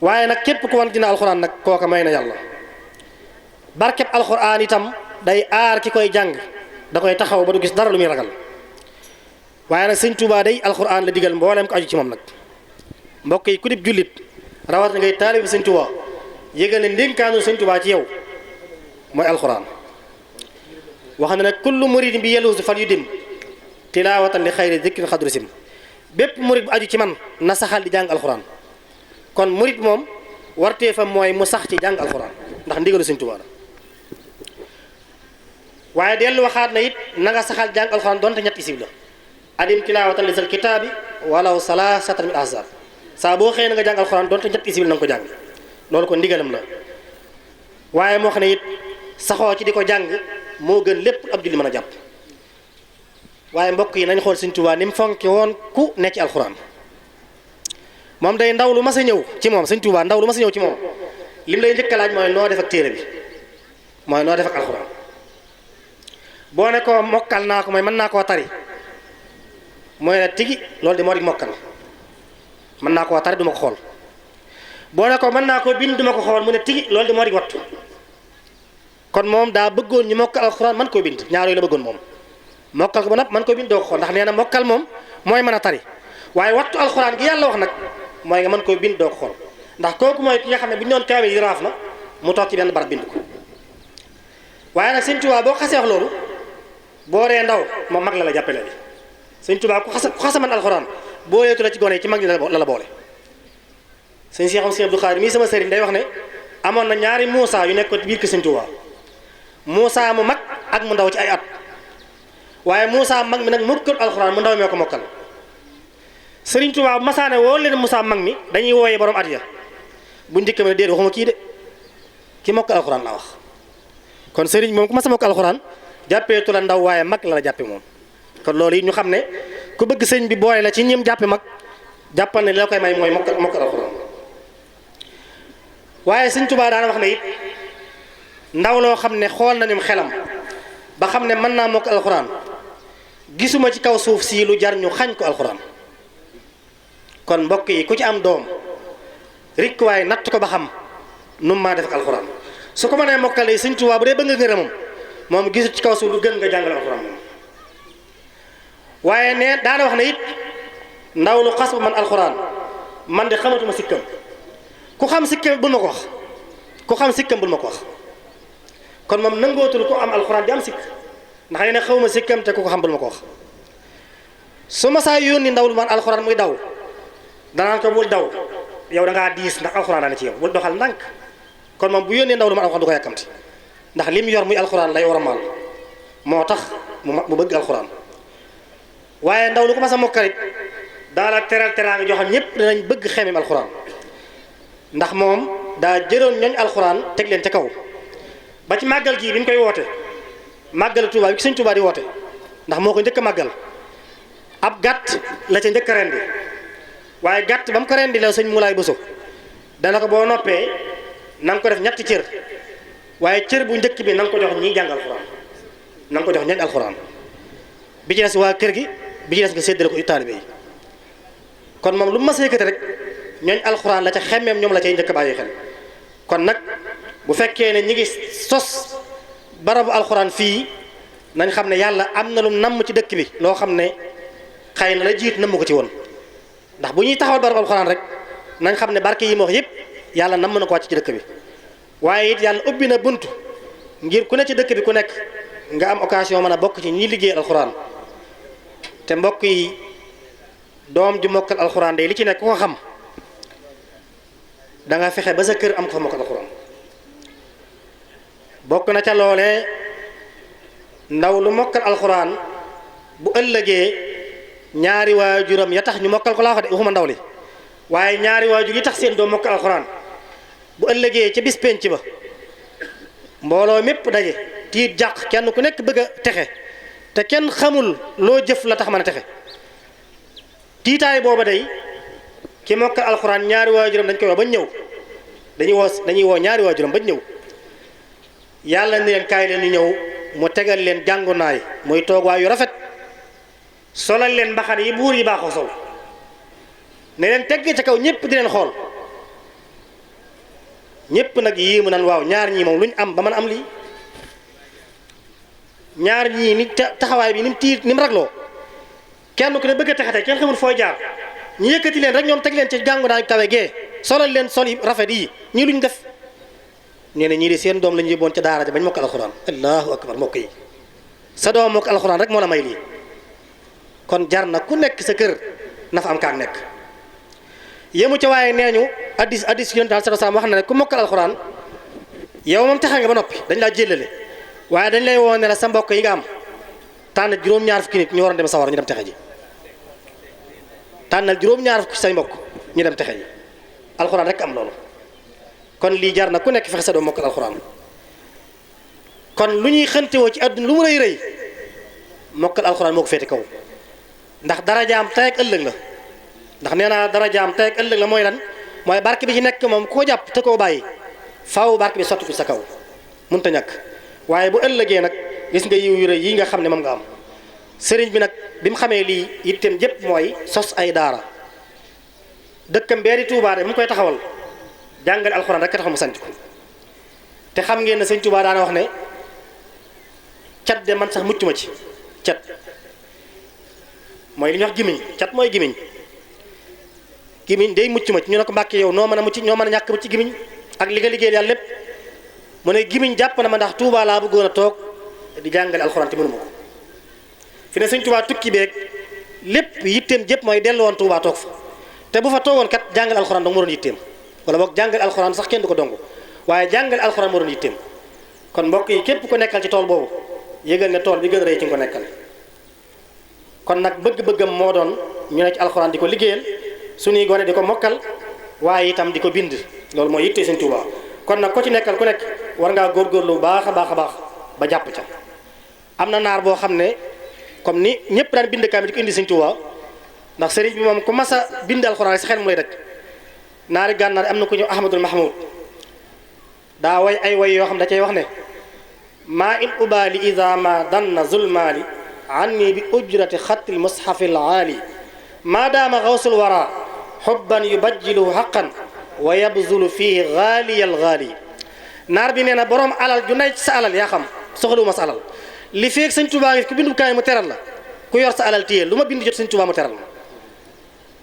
waaye nag képp ku wan ginnaaw alxuraan nag kooka may na yàlla. barkeb alxuraan itam day aar ki koy jàng da koy taxaw ba du gis dara lu muy ragal waaye nag sëñ Tuubaa day alxuraan la digal mboolem ko aju ci moom nag. mbokk yi ku dib jullit rawat na ngay taalibi sëñ Tuubaa yëgal ne ndénkaanu sëñ Tuubaa ci yow mooy alxuraan. wax na ne kullu muridin bi yeluusu fal yu dim tilaawatan li xayri dikrin xadru sim bépp murid bu aju ci man na saxal di jàng alxuraan. kon murid moom warteefam mooy mu sax ci jàng alxuraan ndax ndigalu sëñ Tuubaa la waaye dellu waxaat na it na nga saxal jàng alxuraan donte ñetti isib la adim tilaawatan lisal kitaabi walaw salaasatan min ahzab saa boo xëyee na nga jàng alxuraan donte ñetti isib na nga ko jàng loolu ko ndigalam la waaye moo xam ne it saxoo ci di ko jàng moo gën lépp ab julli mën a jàpp. waaye mbokk yi nañ xool sëñ Tuubaa ni mu fonke woon ku nekk ci alxuraan moom day ndaw lu mas a ñëw ci moom sëñ Tuubaa ndaw lu mas a ñëw ci moom lim lay njëkk a laaj mooy noo def ak téere bi mooy noo def ak alxuraan. boo ne ko mokkal naa ko mooy mën naa koo tari mooy ne tigi loolu de moo di mokkal mën naa koo tari du ma ko xool. boo ne ko mën naa koo bind du ma ko xool mu ne tigi loolu de moo di wattu. kon moom daa bëggoon ñu mokkal alxuraan man koo bind ñaar yooyu la bëggoon moom mokkal ko ba nag man koo bind doo ko xool ndax nee na mokkal moom mooy mën a tari waaye wattu alxuraan gi yàlla wax nag mooy nga mën koo bind doo ko xool ndax kooku mooy ki nga xam ne bu ñu doon kaamil yi raaf na mu toog ci benn barab bind ko. waaye nag sëñ Tuubaa boo xasee wax loolu boo ree ndaw moom mag la la jàppale bi sëñ Tuubaa ku xasa man alxuraan boo leetu la ci gone yi ci mag ñi la la boole. sëñ Cheikh Sëñ Abdou Khadre mii sama sëriñ day wax ne amoon na ñaari Muusaa yu nekk biir kër sëñ Tuubaa Muusaa mu mag ak mu ndaw ci ay at waaye Muusaa mag mi nag mokkal alxuraan mu ndaw mee ko mokkal. Sëriñ Tuubaa bu masaane woo leen Muusaa mag mi dañuy wooyee borom at ya bu njëkk ma ne déedéet waxuma kii de ki mokkal alxuraan la wax. kon sëriñ moom ku mas a mokkal alxuraan jàppeetu la ndaw waaye mag la la jàppe moom. kon loolu yi ñu xam ne ku bëgg sëñ bi boole la ci ñim jàppe mag jàppal ne li la koy may mooy mokkal alxuraan. waaye sëñ Tuubaa daana wax ne it ndaw loo xam ne xool na nim xelam ba xam ne mën naa mokk alxuraan gisuma ci kaw suuf si lu jar ñu xañ ko alxuraan. kon mbokk yi ku ci am doom rikk waaye natt ko ba xam nu maa def ak alxuraan su ko mënee mokkal yi sëñ Tuubaa bu dee bëgg nga ngërëmam moom gisul ci kaw suuf lu gën nga jàngale alxuraan moom. waaye ne daana wax ne it ndaw lu xas ba man alxuraan man de xamatuma sikkam ku xam sikkam bul ma ko wax ku xam sikkam bul ma ko wax. kon moom nangootul ko am alxuraan di am sikk ndax nee na xawma sikkam te ku ko xam bul ma ko wax. su ma saa yónni ndaw lu man alxuraan muy daw danaan ko bul daw yow da ngaa diis ndax alxuraan daana ci yow bul doxal ndànk. kon moom bu yónnee ndaw lu man alxuraan du ko yàkkamti ndax lim yor muy alxuraan lay war a maal moo tax mu bëgg alxuraan. waaye ndaw lu ko mas a mokkalit daala teral teraanga joxam ñëpp danañ bëgg xeemem alxuraan ndax moom daa jëloon ñooñ alxuraan teg leen ca kaw. ba ci màggal gii bi ñu koy woote màggal Tuubaa bi sëñ Tuubaa di woote ndax moo ko njëkk a màggal ab gàtt la ca njëkk a rendi waaye gàtt ba mu ko rendi la sëñ Moulay Bousso dana ko boo noppee na nga ko def ñetti cër waaye cër bu njëkk bi na nga ko jox ñiy jàng alxuraan na nga ko jox ñooñ alxuraan bi ci des waa kër gi bi ci des nga séddale ko taalibe yi. kon moom lu mu mas a yëkkate rek ñooñ alxuraan la ca xemmeem ñoom la cay njëkk a bàyyi xel. kon nag bu fekkee ne ñi ngi sos barabu alxuraan fii nañ xam ne yàlla am na lu namm ci dëkk bi loo xam ne xëy na la jiit namm ko ci woon ndax bu ñuy taxawal barabu alxuraan rek nañ xam ne barke yi ma wax yëpp yàlla namm na ko wàcc ci dëkk bi. waaye it yàlla ubbi na bunt ngir ku ne ci dëkk bi ku nekk nga am occasion mën a bokk ci ñi liggéey alxuraan te mbokk yi doom ju mokkal alxuraan day li ci nekk ku ko xam da nga fexe ba sa kër am ko fa mokkal alxuraan. bokk na ca loolee ndaw lu mokkal alxuraan bu ëllëgee ñaari waajuram ya tax ñu mokkal ko laa wax de waxuma ndaw li waaye ñaari waajur yi tax seen doom mokkal alxuraan bu ëllëgee ca bis penc ba mbooloo mépp daje tiit jàq kenn ku nekk bëgg a texe te kenn xamul loo jëf la tax mën a texe tiitaay booba day ki mokkal alxuraan ñaari waajuram dañ koy woo bañ ñëw dañuy woo ñaari waajuram bañ ñëw yàlla ni leen kaay leen ñu ñëw mu tegal leen jàngunaay muy toogwaay yu rafet solal leen mbaxane yi buur yi baaxoo sol ne leen tegg ca kaw ñëpp di leen xool ñëpp nag yéemu nan waaw ñaar ñii moom lu ñu am ba mën am lii ñaar ñii ni taxawaay bi ni mu tiit ni mu ragloo kenn ku ne bëgg a texate kenn xamul fooy jaar ñu yëkkati leen rek ñoom teg leen ci jàngu daañu kawe gee solal leen sol yi rafet yi ñii luñ def nee na ñii de seen doom la ñu yóbboon ca daara ja bañ mokk alxuraan allahu akbar mbokk yi sa doom mokk alxuraan rek moo la may lii kon jar na ku nekk sa kër na fa am kaak nekk yéemu ca waaye nee ñu addis yonent sallallahu alayhi wasallam wax na ne ku mokkal alxuraan yow moom taxa nga ba noppi dañ laa jëlale waaye dañ lay woo ne la sa mbokk yi nga am tànn juróom-ñaar fukki nit ñu waroon dem sawar ñu dem texe ji tànnal juróom-ñaar fukki say mbokk ñu dem texe ji alxuraan rek am loolu kon lii jar na ku nekk fexe sa doom mokkal alxuraan kon lu ñuy xëntewoo ci àdduna lu mu rëy rëy mokkal alxuraan moo ko féete kaw ndax darajaam tey ak ëllëg la ndax nee naa darajaam tey ak ëllëg la mooy lan mooy barke bi ci nekk moom koo jàpp te koo bàyyi faaw barke bi sotti ko sa kaw mënut a ñàkk waaye bu ëllëgee nag gis nga yiw yu rëy yi nga xam ne moom nga am sëriñ bi nag bi mu xamee lii itteem jëpp mooy sos ay daara dëkkam bee di Touba de mu koy taxawal jàngale alxuraan rek taxaw mu sant ko te xam ngeen ne sëñ Touba daana wax ne cat de man sax mucc ma ci cat mooy li ñuy wax gimiñ cat mooy gimiñ day mucc ma ci ñu ne ko Mbàkke yow noo mën a mucc ñoo mën a ñàkk mucc ci gimiñ ak li nga liggéeyal yàlla lépp mu ne gimiñ jàpp na ma ndax Touba laa bëggoon a toog di jàngale alxuraan te mënuma ko fi ne sëñ Touba tukki beeg lépp yitteem jëpp mooy dellu woon Touba toog fa te bu fa toogoon kat jàngale alxuraan dong moo doon yitteem wala boog jàngale alxuraan sax kenn du ko dong waaye jàngale alxuraan moo doon yitteem kon mbokk yi képp ko nekkal ci tool boobu yëgal ne tool bi gën a rëy ci nga ko nekkal kon nag bëgg-bëggam moo doon ñu ne ci alxuraan di ko liggéeyal suñuy gone di ko mokkal waaye itam di ko bind loolu mooy yitte sëñ Touba kon nag ko ci nekkal ku nekk war ngaa góorgóorlu bu baax a baax a baax ba jàpp ca am na naar boo xam ne comme ni ñëpp daan bind kaamil di ko indi sëñ Touba ndax sëriñ bi moom ku mas a bind alxuraan sa xel mu lay daj naari gànnaar am na ku ñëw Ahmadul Mahmoud daa way ay way yoo xam da cay wax ne maa in ubaali ida ma danna zulmaali anni bi ujrati xattil mushafil aali maa daama xawsul wara xubban yubajjilu xaqan wa yabzulu fihi gaaliyal gaali naar bi nee na borom alal ju nay sa alal yaa xam soxlawuma sa alal li feeg sëñ Touba ngi ku bindu kaay mu teral la ku yor sa alal téye lu ma bind jot sëñ Touba mu teral la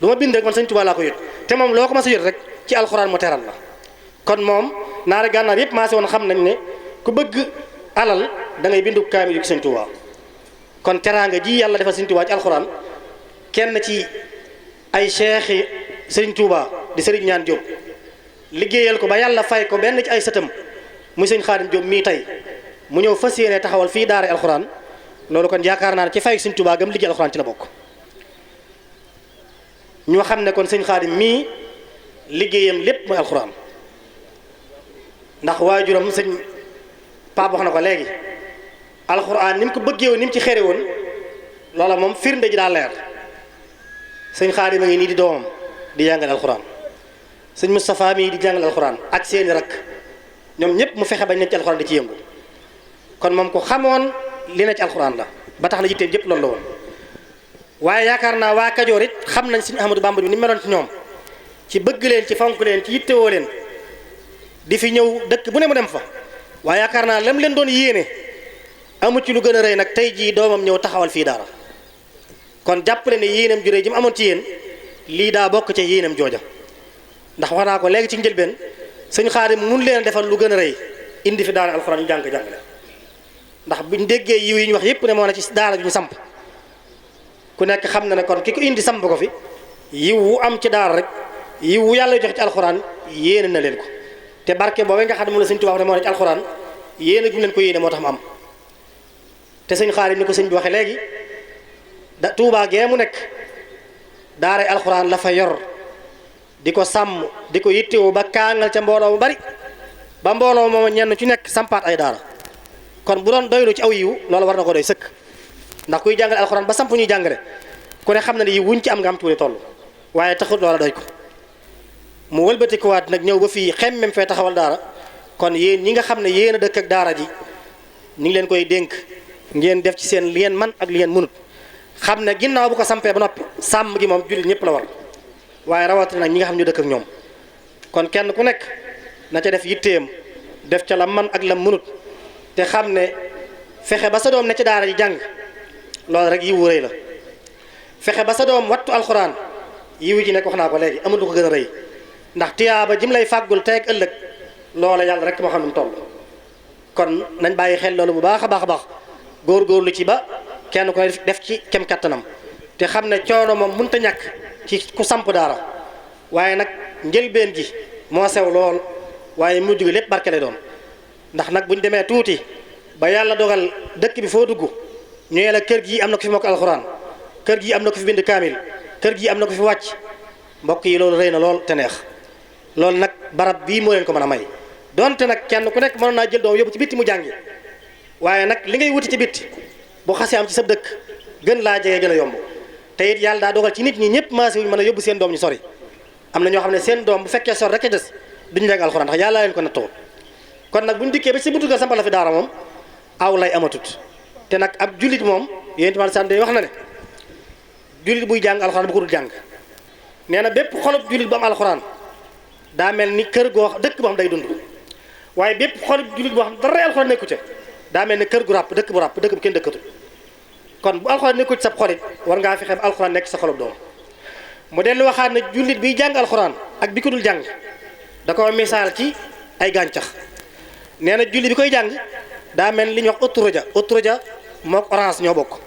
lu ma bind rek man sëñ Touba laa ko yot te moom loo ko ma sa yot rek ci alxuraan mu teral la kon moom naari gànnaar yëpp maa si woon xam nañ ne ku bëgg alal da ngay bindu kaamil yu ci sëñ Touba kon teraanga ji yàlla defal sëñ Touba ci alxuraan kenn ci ay cheikhi sëriñ Touba di sëriñ ñaan Diop liggéeyal ko ba yàlla fay ko benn ci ay sëtam muy sëñ Xaadim Diop mii tey mu ñëw fas yéene taxawal fii daara alxuraan loolu kon yaakaar naa ne ci fay sëñ Touba gam liggéey alxuraan ci la bokk ñoo xam ne kon sëñ Xaadim mii liggéeyam lépp mooy alxuraan ndax waajuram sëñ Pape wax na ko léegi alxuraan ni mu ko bëggee woon ni mu ci xere woon loola moom firnde ji daa leer sëñ Xaadim a ngi nii di doomam di jàngale alxuraan sëñ Moustapha mii di jàngale alxuraan ak seeni rakk ñoom ñëpp mu fexe bañ ne ci alxuraan di ci yëngu kon moom ko xamoon li na ci alxuraan la ba tax na jitteem jëpp loolu la woon waaye yaakaar naa waa Kajoor it xam nañ sëñ Ahmadou Bamba bi ni meloon ci ñoom ci bëgg leen ci fonk leen ci yittewoo leen di fi ñëw dëkk bu ne mu dem fa waaye yaakaar naa lam leen doon yéene amu ci lu gën a rëy nag tey jii doomam ñëw taxawal fii daara kon jàppale ne yéenam ju rëy ji mu amoon ci yéen lii daa bokk ci yéenam jooja ndax wax naa ko léegi ci njëlbeen sëñ Xaadim mun leen defal lu gën a rëy indi fi daara alxuraan ñu jàngale ndax buñ déggee yiw yi ñu wax yépp ne moo ne ci daara ju ñu samp ku nekk xam na ne kon ki ko indi samp ko fi yiw wu am ci daara rek yiw wu yàlla jox ci alxuraan yéene na leen ko te barke boobu nga xam ne moom la sëñ Tuubaa ne moo ne ci alxuraan yéene gi mu leen ko yéene moo tax mu am te sëñ Xaadim ni ko sëñ bi waxee léegi da Tuubaa gee mu nekk daaray alxuraan la fa yor di ko sàmm di ko yittewoo ba kaangal ca mbooloo mu bari ba mbooloo moom ñenn ci nekk sampaat ay daara kon bu doon doylu ci aw yiw loolu war na ko doy sëkk ndax kuy jàngale alxuraan ba samp ñuy jàngale ku ne xam na ne yiw wuñ ci am nga am tuuti toll waaye taxut loola doy ko mu wëlbatikuwaat nag ñëw ba fii xemmem fee taxawal daara kon yéen ñi nga xam ne yéen a dëkk ak daara ji ñu ngi leen koy dénk ngeen def ci seen li ngeen man ak li ngeen mënut xam ne ginnaaw bu ko sampee ba noppi sàmm gi moom jullit ñëpp la war waaye rawatina nag ñi nga xam ñu dëkk ak ñoom kon kenn ku nekk na ca def yitteem def ca la man ak la mënut te xam ne fexe ba sa doom ne ci daara ji jàng loolu rek yiwu rëy la fexe ba sa doom wattu alxuraan yiwu ji nekk wax naa ko léegi amul lu ko gën a rëy ndax tiyaaba jim lay fàggul tey ak ëllëg loola yàlla rek moo xam ne mu toll kon nañ bàyyi xel loolu bu baax a baax a baax góorgóorlu ci ba kenn koy def ci kem kattanam te xam ne coono moom mënut a ñàkk ci ku samp daara waaye nag njëlbeen gi moo sew lool waaye mujj gi lépp barke lay doon ndax nag buñ demee tuuti ba yàlla dogal dëkk bi foo dugg ñëwee la kër gi am na ko fi mokk alxuraan kër gi am na ko fi bind kaamil kër gi am na ko fi wàcc mbokk yi loolu rëy na lool te neex loolu nag barab bii moo leen ko mën a may donte nag kenn ku nekk mënoon naa jël doom yóbbu ci bitti mu jàngi waaye nag li ngay wuti ci bitti bu xasee am ci sa dëkk gën laa jege gën a yomb te it yàlla daa dogal ci nit ñi ñëpp maase wuñu mën a yóbbu seen doom ñu sori am na ñoo xam ne seen doom bu fekkee sori rek a des duñu jàng alxuraan ndax yàlla leen ko nattoo kon nag buñu dikkee ba ci buntu ga sampal la fi daara moom aw lay amatut te nag ab jullit moom yéen tamit sànni wax na ne jullit buy jàng alxuraan bu ko dul jàng nee na bépp xolub jullit bu am alxuraan daa mel ni kër goo dëkk boo xam day dund waaye bépp xolub jullit boo xam dara alxuraan nekku ca daa mel ni kër gu ràpp dëkk bu ràpp dëkk bu kenn dëkkatu kon bu alxuraan nekku ci sa xolit war ngaa fexe ba alxuraan nekk sa xolub doom mu dellu waxaat ne jullit biy jàng alxuraan ak bi ko dul jàng da ko misaal ci ay gàncax nee na jullit bi koy jàng daa mel li ñuy wax autoroja mook orange ñoo bokk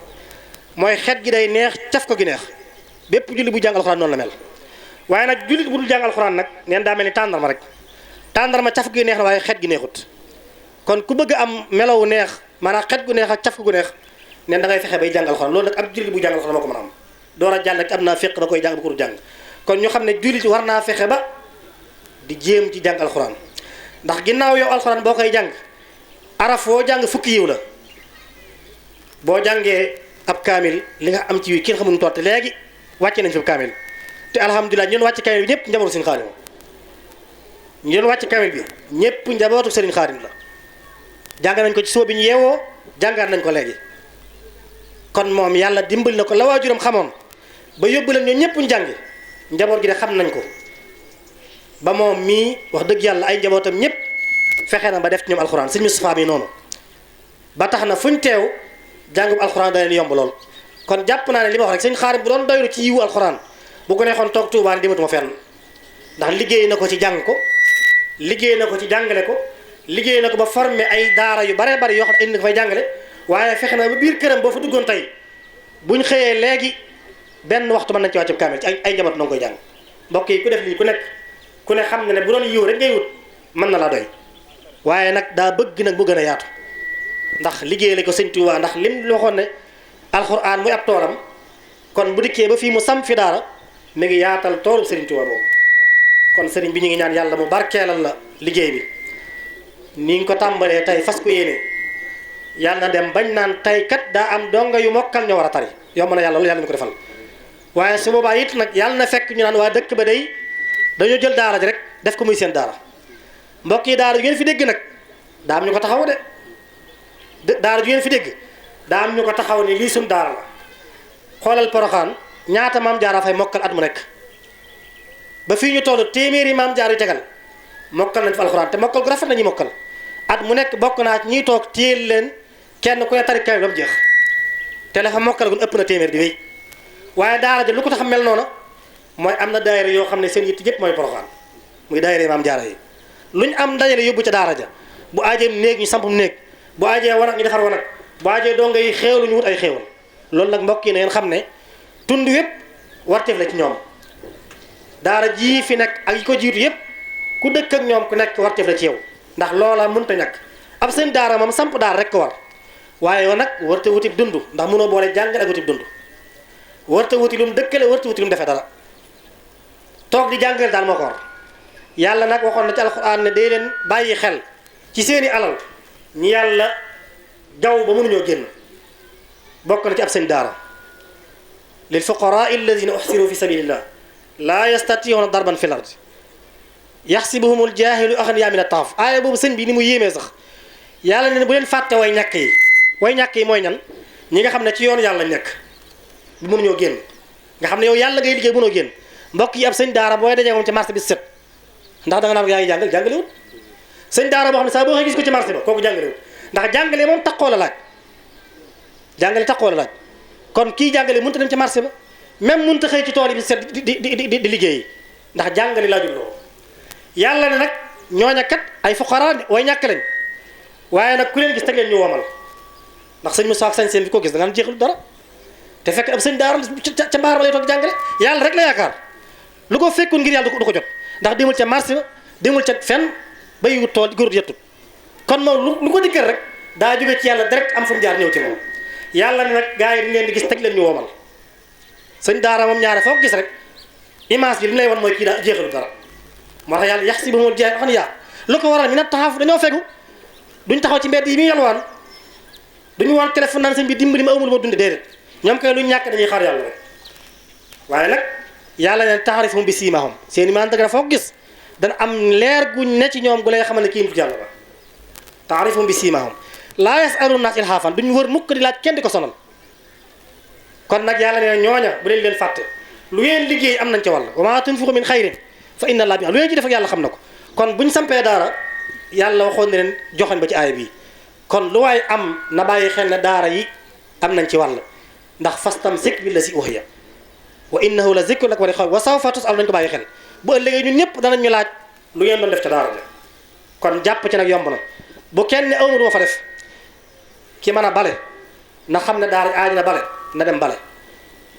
mooy xet gi day neex caf ko gi neex bépp jullit bu jàng alxuraan noonu la mel waaye nag jullit bu dul jàng alxuraan nag neen daa mel ni tàndarma rek tàndarma caf gi neex na waaye xet gi neexut kon ku bëgg am melow neex maanaam xet gu neex ak caf gu neex neen da ngay fexe bay jàng alxuraan loolu nag ab jullit bu jàng alxuraan moo ko mën a am door a jàll rek am naa féq ba koy jàng bu ko dul jàng kon ñu xam ne jullit war naa fexe ba di jéem ci jàng alxuraan ndax ginnaaw yow alxuraan boo koy jàng araf woo jàng fukki yiw la boo jàngee ab kaamil li nga am ci wi kenn xamuñu totte léegi wàcce nañ fi kaamil te alhamdulilah ñun wàcc kaamil bi ñëpp njabootu sëriñ Xaadim ñun wàcc kaamil bi ñëpp njabootu sëriñ Xaadim la jàng nañ ko ci soo bi ñu yeewoo jàngaat nañ ko léegi kon moom yàlla dimbali na ko la waajuram xamoon ba yóbbu leen ñoom ñëpp ñu jàngi njaboot gi de xam nañ ko ba moom mii wax dëgg yàlla ay njabootam ñëpp fexe na ba def ci ñoom alxuraan sëñ Moustapha mi noonu ba tax na fuñ teew jàngub alxuraan da leen yomb lool kon jàpp naa ne li ma wax rek sëñ Xaadim bu doon doylu ci yiwu alxuraan bu ko neexoon toog Tuubaa dematuma fenn ndax liggéey na ko ci jàng ko liggéey na ko ci jàngale ko liggéey na ko ba formé ay daara yu bare bari yoo xam ne indi ko fay jàngale waaye fexe na ba biir këram boo fa duggoon tey buñ xëyee léegi benn waxtu mën nañ ci wàccu kaamil ci ay njaboot noo koy jàng mbokk yi ku def lii ku ne xam ne bu doon yiw rek ngay wut mën na la doy waaye nag daa bëgg nag bu gën a yaatu ndax liggéey la ko sëñ Tuubaa ndax lim waxoon ne alxuraan muy ab toolam kon bu dikkee ba fii mu sam fi daara mi ngi yaatal toolu sëriñ Tuubaa boobu kon sëriñ bi ñu ngi ñaan yàlla mu barkeelal la liggéey bi ni nga ko tàmbalee tey fas ko yéene yàlla na dem bañ naan tey kat daa am donga yu mokkal ñoo war a tari yomb na yàlla loolu yàlla ñu ko defal waaye su boobaa it nag yàlla na fekk ñu naan waa dëkk ba day dañoo jël daara ji rek def ko muy seen daara mbokk yi daara ju ngeen fi dégg nag daa am ñu ko taxaw de daara ju ngeen fi dégg daa am ñu ko taxaw ni lii suñ daara la xoolal Poroxaan ñaata maam jaara fay mokkal at mu nekk ba fii ñu toll téeméeri maam jaar yu tegal mokkal nañ fa alxuraan te mokkal gu rafet nañuy mokkal at mu nekk bokk naa ñiy toog téyel leen kenn ku ne tari kaamil ba mu jeex te la fa mokkal gun ëpp na téeméer di wéy waaye daara ja lu ko tax mel noona mooy am na daayira yoo xam ne seen yitt yëpp mooy Poroxaan muy daayira maam jaara yi lu ñu am dajale yóbbu ca daara ja bu aajee néeg ñu sampum néeg bu aajee wanag ñu defar wanag bu aajee donga yi xéewlu ñu wut ay xéewal loolu nag mbokk yi na ngeen xam ne tund yëpp warteef la ci ñoom daara jii fi nekk ak yi ko jiitu yëpp ku dëkk ak ñoom ku nekk warteef la ci yow ndax loola mënta ñàkk ab seen daara moom samp daara rek ko war waaye yow nag warta wutib dund ndax mënoo boole jàngal ak wutib dund warta wuti lu mu dëkkale warta wuti lu mu defee dara toog di jàngale daal moo ko war yàlla nag waxoon na ci alxuraan ne day leen bàyyi xel ci seeni alal ñi yàlla jaw ba mënuñoo génn bokk na ci ab seen daara lil fuqaraa alladina uxsiru fi sabilillah laa yastatiuna darban fi l ard yaxsibuhumul jaahilu axniyaa min at-taaf aaya boobu sëñ bi ni mu yéemee sax yàlla ne bu leen fàtte way ñàkk yi mooy ñan ñi nga xam ne ci yoonu yàlla nekk bu mënuñoo génn nga xam ne yow yàlla ngay liggéey mënoo génn mbokk yi ab sëñ daara booy dajee moom ci marché bi set ndax da nga naan yaa ngi jàngal jàngale wut sëñ daara boo xam ne saa boo xëy gis ko ci marché ba kooku jàngalewut ndax jàngale moom taqoo la laaj jàngale taqoo la laaj kon kii jàngale mënut a dem ci marché ba même mënut a xëy ci tool yi bi set di liggéeyi ndax jàngale laajul loolu yàlla ne nag ñooña kat ay fuqara way ñàkk lañ waaye nag ku leen gis teg leen ñu womal ndax sëñ Moussa ak sañ seen bi ko gis da nga jeexul dara te fekk ab sëñ daara ca mbaar ba lay toog jàngale yàlla rek la yaakaar lu ko fekkoon ngir yàlla du ko jot ndax demul ca marché ba demul ca fenn bayiwut tool góor yettut kon moom lu ko dikkal rek daa jóge ci yàlla direct am fu mu jaar ñëw ci moom yàlla ne nag gars yi di leen di gis teg leen ñu womal sëñ daara moom ñaare foo ko gis rek image bi li mu lay wan mooy kii daa jeexalu dara moo tax yàlla yax si ba moom jaay wax ne yaa lu ko waral mi nag taxaaf dañoo fegu duñ taxaw ci mbedd yi muy yalwaan duñu wal téléphone naan sëñ bi dimbali ma amul ma dunde déedéet ñoom kay luñ ñàkk dañuy xaar yàlla rek waaye nag yàlla neen taxarifum bi siimahum seen imaan dëgg na foo ko gis dana am leer guñ ne ci ñoom gu lay xamal ne kii nitu yàlla ba taxarifum bi siimahum laa yasalu naas ilhaafan duñ wër mukk di laaj kenn di ko sonal kon nag yàlla nee ñooña bu leen fàtte lu ngeen liggéey am nañ ca wàll wa maa tunfiqu min xayrin fa inna llaaha bihi lu ngeen ci def ak yàlla xam na ko kon buñ sampee daara yàlla waxoon ne leen joxoñ ba ci aaya bii kon lu waay am na bàyyi xel ne daara yi am nañ ci wàll ndax fastamsik billazi uhiya wa innahu la zikrun laka wa li qawmika wa sawfa tus'aluun nañ ko bàyyi xel bu ëllëgee ñun ñëpp danañ ñu laaj lu ngeen doon def ca daara ja kon jàpp ci nag yomb na bu kenn ne awma du ma fa def ki mën a bale na xam ne daara aaji na bale na dem bale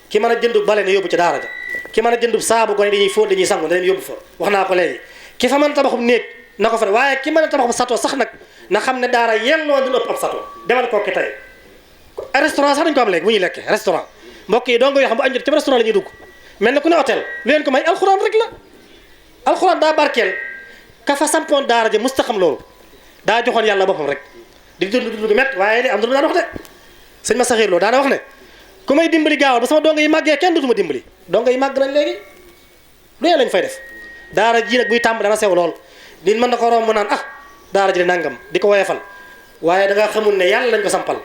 ki mën a jëndub bale na yóbbu ci daara ja ki mën a jëndub saabu gone dañuy fóot dañuy sangu na leen yóbbu fa wax naa ko léegi ki fa mën a tabaxum néeg na ko fa waaye ki mën a tabaxum sato sax nag na xam ne daara yelloo du ëpp ab sato demal kooki tey restaurant sax dañu ko am léegi bu ñuy lekkee restaurant mbokk yi dongo yoo xam bu añ jot ci restaurant la ñuy dugg mel na ku ne hôtel lu leen ko may alxuraan rek la alxuraan daa barkeel ka fa sampoon daara ja mustaxam loolu daa joxoon yàlla boppam rek di dund met waaye li am na lu daan wax de sëñ ma saxiir loolu daana wax ne ku may dimbali gaawal ba sama dongo yi màggee kenn dutuma dimbali dongo yi màgg nañ léegi lu ne lañ fay def daara ji nag buy tàmb dana sew lool nit mën na ko romb naan daara ji de nangam di ko woyefal waaye da nga xamul ne yàlla lañ ko sampal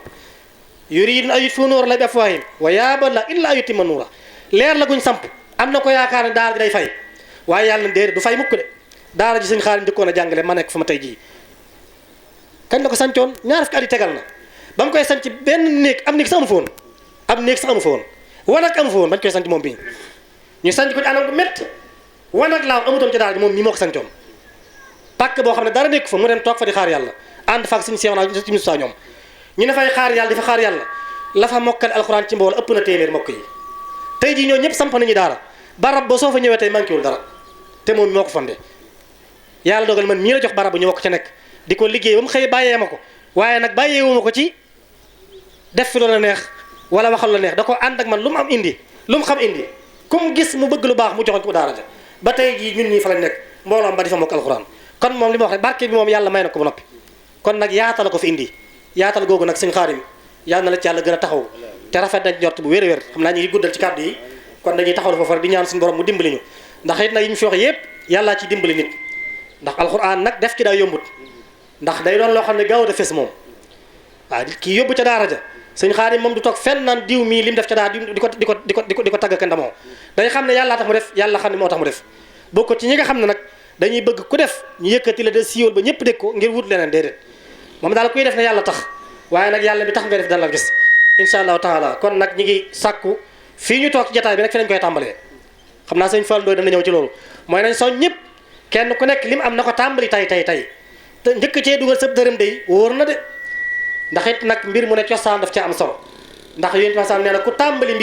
yuriiduna an yutfi'u nuura llaahi bi afwaahihim wa yaaba llaahu illaa an yutimma nuura leer la guñ samp am na ko yaakaar ne daara ji day fay waaye yàlla na déedéet du fay mukk de daara ji suñ xaalis njëkkoon a jàngale ma nekk fa ma tey jii kañ la ko sancoon ñaar fukki at yi tegal na ba mu koy sanc benn néeg am néeg sax amu fa woon am néeg sax amu fa woon wanag amu fa woon bañ koy sanc moom bii ñu sanc ko ci anam gu métti wanag laaw amutoon ci daara ji moom mii moo ko sancoon pàkk boo xam ne dara nekk fa mu dem toog fa di xaar yàlla ànd faak suñu seew naa ci Moussa ñoom ñu ne fay xaar yàlla di fa xaar yàlla la fa mokkal alxuraan ci mbooloo ëpp na téeméer mbokk yi tey jii ñoo ñëpp samp nañu daara barab ba soo fa ñëwee tey manqué wul dara te moom moo ko fondé yàlla dogal man mii la jox barab bu ñu wokk ca nekk di ko liggéey ba mu xëy bàyyee ma ko waaye nag bàyyeewuma ko ci def fi loolu la neex wala waxal la neex da ko ànd ak man lu mu am indi lu mu xam indi comme gis mu bëgg lu baax mu joxoñ ko daara ja ba tey jii ñun ñii fa lañ nekk mbooloom ba di fa mokk alxuraan kon moom li ma wax rek barke bi moom yàlla may na ko ba noppi kon nag yaatal ko fi indi yaatal googu nag sëñ Xaadim yàlla na la ci yàlla gën a taxaw te rafet nañ jort bu wér-wér xam naa ñu ngi guddal ci kàddu yi kon dañuy taxaw foofu rek di ñaan suñu borom mu dimbali ñu ndax it nag yi ñu fi wax yëpp yàllaa ci dimbali nit ndax alxuraan nag def ci daa yombut ndax day doon loo xam ne gaawut a fes moom waaw kii yóbbu ca daara ja sëñ Xaadim moom du toog fenn naan diw mii li mu def ca daara di ko tagg ka ndamoo day xam ne yàllaa tax mu def yàlla xam ne moo tax mu def bokk ci ñi nga xam ne nag dañuy bëgg ku def ñu yëkkati la de siiwal ba ñëpp dégg ko ngir wut leneen déedéet moom daal kuy def ne yàlla tax waaye nag yàlla bi tax nga def dana la gis incha allahu taala kon nag ñi ngi sàkku fii ñu toog ci jataay bi nag fi lañ koy tàmbalee xam naa sëñ Fall Ndoye dana ñëw ci loolu mooy nañ soñ ñëpp kenn ku nekk lim am na ko tàmbali tay te njëkk cee dugal sëb dërëm day wóor na de ndax it nag mbir mu ne cosaan daf ca am solo ndax yéen ma sam nee na ku tàmbali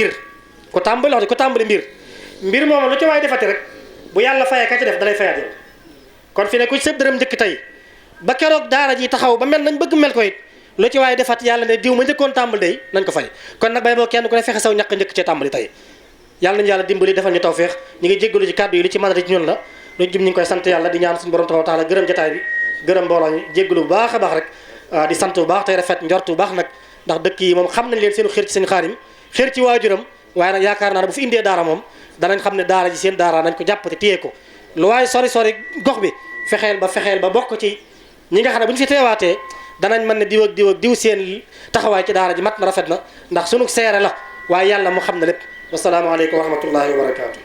mbir moom lu ci waay defati rek bu yàlla fayee ka ci def dalay fayaat yow kon fi ne ku sëb dërëm njëkk tey ba keroog daara ji taxaw ba mel nañ bëgg mel ko it lu ci waaye defat yàlla ne diw ma njëkkoon tàmbali day nañ ko fay kon nag bay boo kenn ku ne fexe saw ñàkk njëkk cee tàmbali tey yàlla nañu yàlla dimbali defal ñu tawfeex ñu ngi jéggalu ci kàddu yi li ci mën a ci ñun la luñ jum ñu ngi koy sant yàlla di ñaan suñu borom tabaaraka wa taala gërëm jotaay bi gërëm mbooloo ñu jéggalu bu baax a baax rek di sant bu baax tey rafet njort bu baax nag ndax dëkk yi moom xam nañ leen seenu xër ci seen Xaadim xër ci waajuram waaye nag yaakaar naa ne bu fi indee daara moom danañ xam ne daara ji seen daara nañ ko jàpp te téye ko lu waaye sori gox bi fexeel ba bokk ci ñi nga xam ne bu ñu fi teewaatee danañ mën ne diw ak diw seen taxawaay ci daara ji mat na rafet na ndax sunu seere la waaye yàlla mu xam ne lépp wasalaamaaleykum wa rahmatullahi wa barakaatu